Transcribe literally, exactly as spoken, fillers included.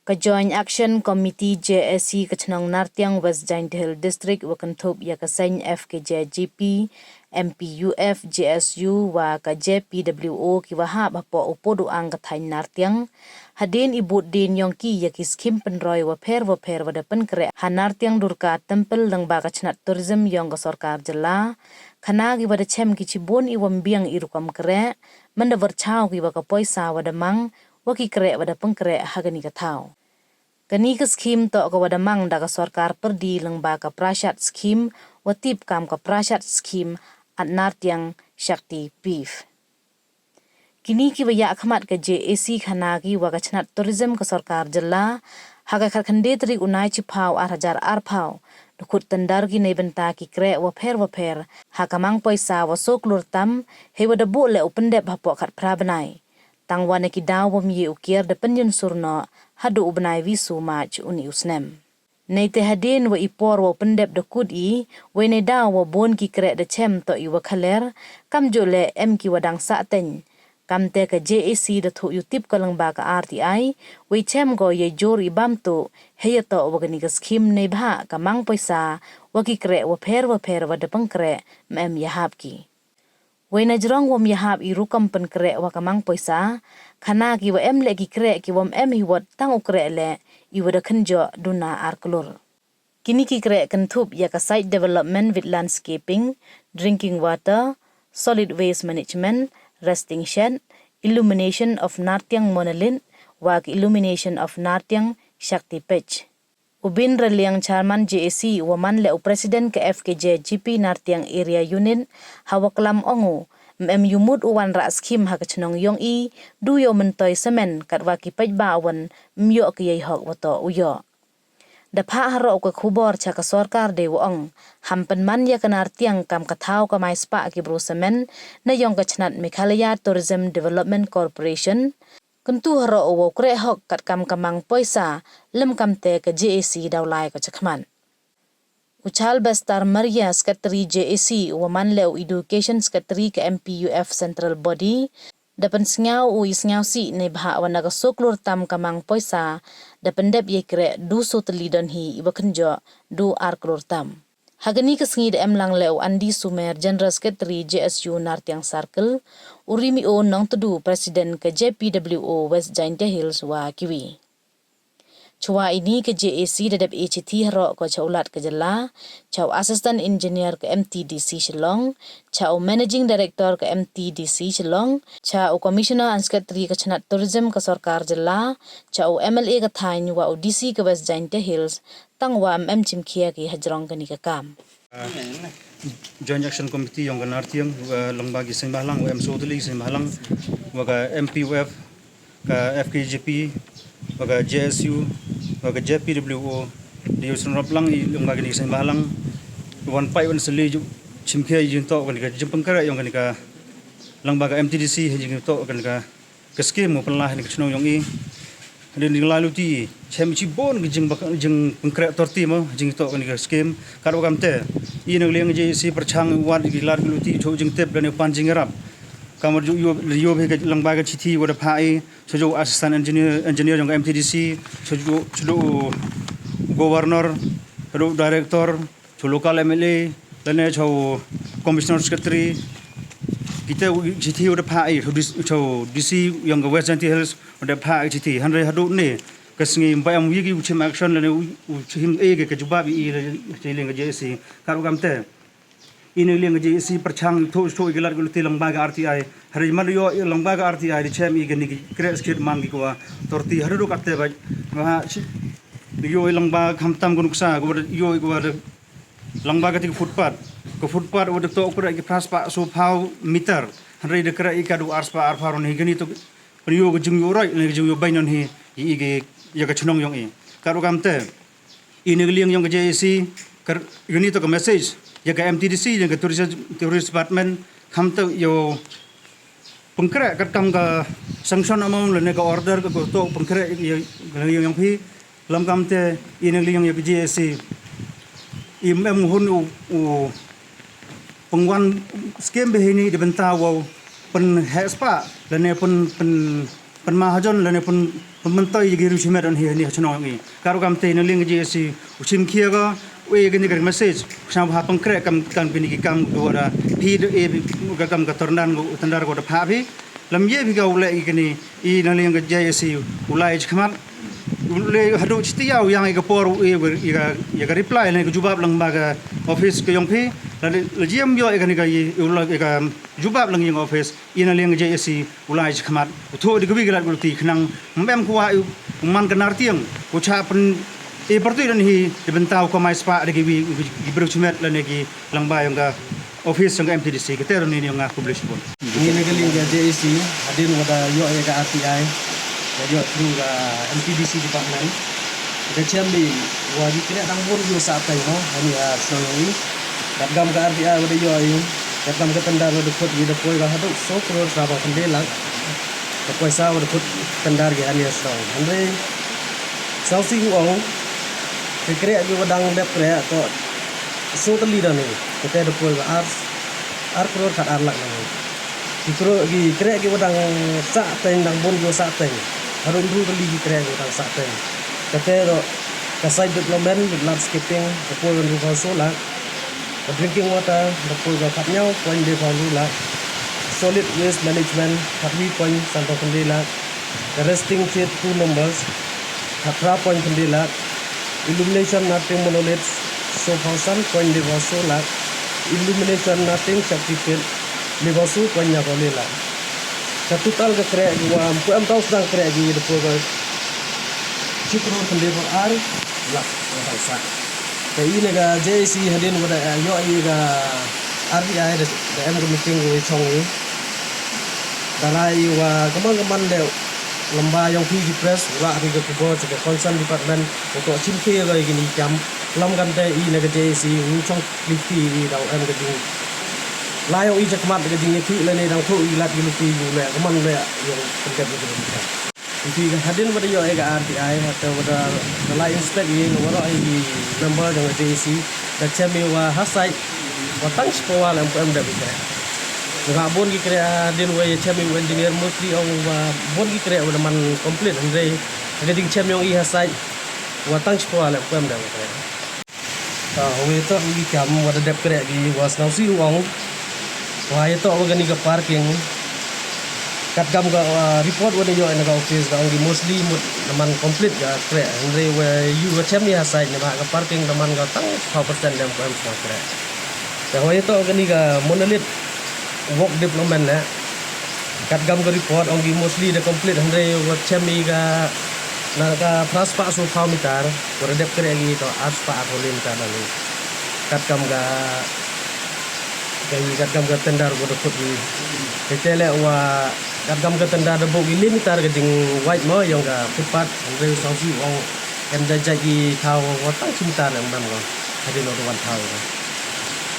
Ka Joint Action Committee J A C ka chnong Nartiang West Jaintia Hills District wa kynthup ya ka seng F K J G P, M P U F, J S U wa ka J P W O ki wa hap hapoh u pud u ang ka thaiñ Nartiang. Hadien i bud dien yong ki ya ki skim pynroi wa pher wa pher wa da pynkhreh ha Nartiang Durga Temple lyngba ka chnat tourism yong ka sorkar jylla. Khana ki wa da chem ki chibun i wa mbiang i rukom khreh, man da wyrchaw ki wa ka poisa wa da mang, wa ki khreh wa da pynkhreh ha kani ka thaw. Kani ka skim toh ka wa da mang da ka sorkar pyrdi lyngba ka Prashad Skim, wa tip kam ka Prashad Skim at Nartiang Shakti Peeth. Kini ki wa yakhmat ka J A C khana ki wa ka chnat tourism ka sorkar jylla, ha ka khatkhyndai tarik u Naichiphaw ar hajar arphaw, da khut tender ki neibynta ki khreh wa pher wa pher, ha ka mang poisa wa soo klur tam, hei wa da buh leh u pyndep hapoh khatphra bnai. Tang wa na ki daw wa mih u kiar da pynyun sur noh, haduh u bnai wisu March uni u snem. Neite hadien wa i por wa pyndep da kut i, wei neidaw wa bun ki khreh da chem toh i wa khaler, kamjooh leh em ki wa dang sah teiñ. Kamte ka J A C da thuh yutip ka lyngba ka R T I, wei chem ko yei jur i bam tuh, hei ya toh wa kani ka skim neibhah ka mang poisa, wa ki khreh wa pher wa pher wa da pynkhreh, mem yahap ki. Wei na jrong wam yahap i rukom pynkhreh wa ka mang poisa, khana ki wa em leh ki khreh ki wam em hi wat tang u khreh leh, i wa da khynjoh duna ar klur. Kini ki khreh kynthup ya ka site development with landscaping, drinking water, solid waste management, resting shed, illumination of Nartiang monolith, wa ka illumination of Nartiang Shakti Peeth. U Bin Raliang Chairman J A C, wa man leh u President ka F K J G P Nartiang Area Unit, ha wa klam ong u, mem yumut u wanrah skim ha ka chnong yong i, du yow myntoi semen, kat wa ki paidbah wan, myoh ki yei hok wa toh u yoh. Da phah haroh u ka khubor cha ka sorkar de wa ong, ham pynman ya ka Nartiang kam ka thaw ka mai spah ki bru semen, na yong ka chnat Meghalaya Tourism Development Corporation, kyntu haroh u wow khreh hok kat kam ka mang poisa, lem kamte ka J A C daw lai ka chakhmat. U Charles Bestar Maria, Secretary J A C, wa man leh u Education Secretary ka M P U F Central Body, da pynsngew u i sngewsih neibhah wa na ka soo klur tam ka mang poisa, da pyndep yei khreh du soo tylli don hi i wa khynjoh du ar klur tam. Ha kani ka sngi da em lang leh u Andy Sumer, General Secretary J S U Nartiang Circle, u Rimi O Nongtdu, President ka J P W O West Jaintia Hills wa kiwi. Chwa ini ka J A C da dep e chithi haroh ko cha u Lat ka jylla, cha u Assistant Engineer ka M T D C Shillong, cha u Managing Director ka M T D C Shillong, cha u Commissioner and Secretary ka chnat Tourism ka sorkar jylla, cha u M L A ka thaiñ wa u D C ka West Jaintia Hills, tang wa mem chimkhia ki hajrong kani ka kam. Joint Action Committee yong ka Nartiang, wa lyngba ki seng bhalang, wa em soo tylli ki seng bhalang, wa ka M P U F, ka F K J P, wa ka J S U, wa ka J P W O, da yow synrop lang i lyngba kini ki seng bhalang, wan pait wan sylli ju chimkhia i jingtoh kani ka jingpynkhreh yong kani ka lyngba ka M T D C, hei jingtoh kani ka ka skim wa pynlah ni ka chnong yong i. Hadien jinglah luti, chem chibun ki jing bak-, jingpynkhreh torti mo, jingtoh kani ka skim. Kat wa kamte, i na ka liang J A C pyrchang wat ki lad ki luti, chooh jingtip lane pan jingyarap. Kam wa ju yoh, yoh hi ka lyngba ka chithi wa da phah i, chooh ju Assistant Engineer, Engineer yong ka M T D C, chooh ju, chooh ju Governor, chooh ju Director, chooh local M L A, lane chooh Commissioner Secretary, kita u chithi u da phah i, chooh dis-, chooh D C yong ka West Jaintia Hills, u da phah i chithi, hynrei haduh ne, ka sngi, ym pai em wi ki u chim action lane u, u chim e ka, ka jubab i, i, i liang ka J A C, kat wa kamte. I na ka liang ka J A C pyrchang, thoh, thoh, i ka lad ka luti lyngba ka R T I, hynrei man yoh i lyngba ka R T I, da chem i kani ki khreh skit mang ki kwa, torti, haduh katte ba, wa, chi, yoh i lyngba khamtam ka nuksa, kwa, yoh i kwa, lyngba kati ka footpath. Ka footpath wa da toh khreh ki phra spah soo phaw meter. Hynrei da khreh i ka du ar spah ar phaw ron hi kani toh pynyoh ka jingyoh roi, ne ka jingyoh beiñ ron hi, i, i ki, ya ka chnong yong i. Kat wa kamte, i na ka liang yong ka J A C, kar, kani toh ka message, ya ka M T D C, ya ka Tourism, Tourist Department, khamtam yow pynkhreh katkam ka sanction amount lane ka order ka, ka toh pynkhreh ya, ya, ya, yong phi, lem kamte i na ka liang ya ka J A C. I mem hun u, u pynwan skim bha hini da bynta wow pynheh spah lane pyn, pyn, pynmahajon lane pyn, Mynta ya ki riewshimet yn hi, yn hi ha chnong yong i. Ka rukom te na liang ka J A C u chim khia ka, u e kani ka message, sñiaw ha pynkreh kam, kam kini ki kam, du wa da phi da e ka kam ka tendar, u tendar ko da pha phi. Lym ye phi ka u leh i kani, i na liang ka J A C u lai chakhmat. U le hadooh chitiaw yang i ka por u e ya ka, ya ka reply, ne ka jubab lang ba ka office ka yong phi. La, la jiem yoh i kani ka, i u la i ka jubab lang yong office. I na liang ka J A C u lai chakhmat, u thoh di ka wi ka lat ka luti khnang ym em kwah u man ka nar tiang, u chah pyn e pyrtuit yn hi, da bynta u kamai spah da ki wi, ki briew chimet lane ki lyngba yong ka office yong ka M T D C. Kate ru ni yong nga, khublei chibun. Ni na ka liang ka J A C, hadien wa da yoh ya ka R T I, da yoh through ka M T D C department. Da chem i wa ki kreh dang bun yow sah teng mo, hani a chnong yong i. Kat kam ka R T I wa da yoh i, kat kam ka tendar wa da khot i, da poi ka hadooh soo klur sawphaw khyndai lak. Ka poisa wa da khot tendar ki hani a chnong. Hynrei sñiaw si u ong, ki kreh ki wa dang dep kreh toh soo tylli da ni. Kate da poi ka ar, ar klur khat ar lak da ni. Ki kreh, ki kreh ki wa dang sah teng, dang bun ki wa sah teng. Hadooh ynru tylli ki kreh ki wa dang sah teng. Kate toh ka site development with landscaping, da poi ka ynru phaw soo lak. Ka drinking water, da poi ka khatñiaw point de phaw ynru lak. Solid waste management, khatwi point sanphaw khyndai lak. Ka resting shed two numbers, khatphra point khyndai lak. Illumination nothing monolith, soo phaw san point de phaw soo lak. Illumination nothing safety pit, le phaw soo point ñiaw phaw le lak. Ka total ka kreh ki wa ym pu em tau sdang kreh ki da poi ka chi klur khyndai phaw ar lak wa dang sah. Te i na ka J A C hadien wa da, eh, yoh i ka R T I da, da em ka meeting wa chong i. Da rai i wa kaman kaman de lyngba yong phi ki press, wa phi ka khubor cha ka concern department, u toh chim khia ka i kini kam. Lam kante i na ka J A C u chong klik phi i da u em ka jing lai yong i chakhmat ka jingyakhih lane dang thoh i lat ki luti u le kaman le yong pyndep ka jingyakhih. Phi ka hadien wa da yoh i ka R T I, hate wa da, da lai inspect i, waroh i ki member yong ka J A C, da chem i wa ha site wa tang chi pawa le ym pu em dep ki kreh. Nga bun ki kreh, hadien wa ya chem i wa engineer mostly ong wa bun ki kreh wa da man complete, hynrei ka jingchem yong i ha site wa tang chi pawa le ym pu em dep ki kreh. Ah, wa ya toh ki kam wa da dep kreh ki wa sñiaw si u ong. Wa ya toh wa kani ka parking. Kat kam ka, ah, report wa da yoh na ka office ka ong ki mostly mut da man complete ka kreh. Hynrei wa yow wa chem i ha site ne ba ka parking da man ka tang phaw percent dem ko em sa kreh. Te wa ya toh wa kani ka monolith work development ne. Kat kam ka report ong ki mostly da complete, hynrei wa chem i ka na ka phra spah soo phaw meter, wa da dep kreh ki toh ar spah ar phaw le meter da ni. Kat kam ka, ka i kat kam ka tender wa da khot i. Te te le wa kat kam ka tender da buh ki le meter ka jingwait mo yong ka footpath, hynrei sñiaw si u ong em da jait ki thaw wa tang chi meter em dam ko. Hadien wa da wan thaw ka.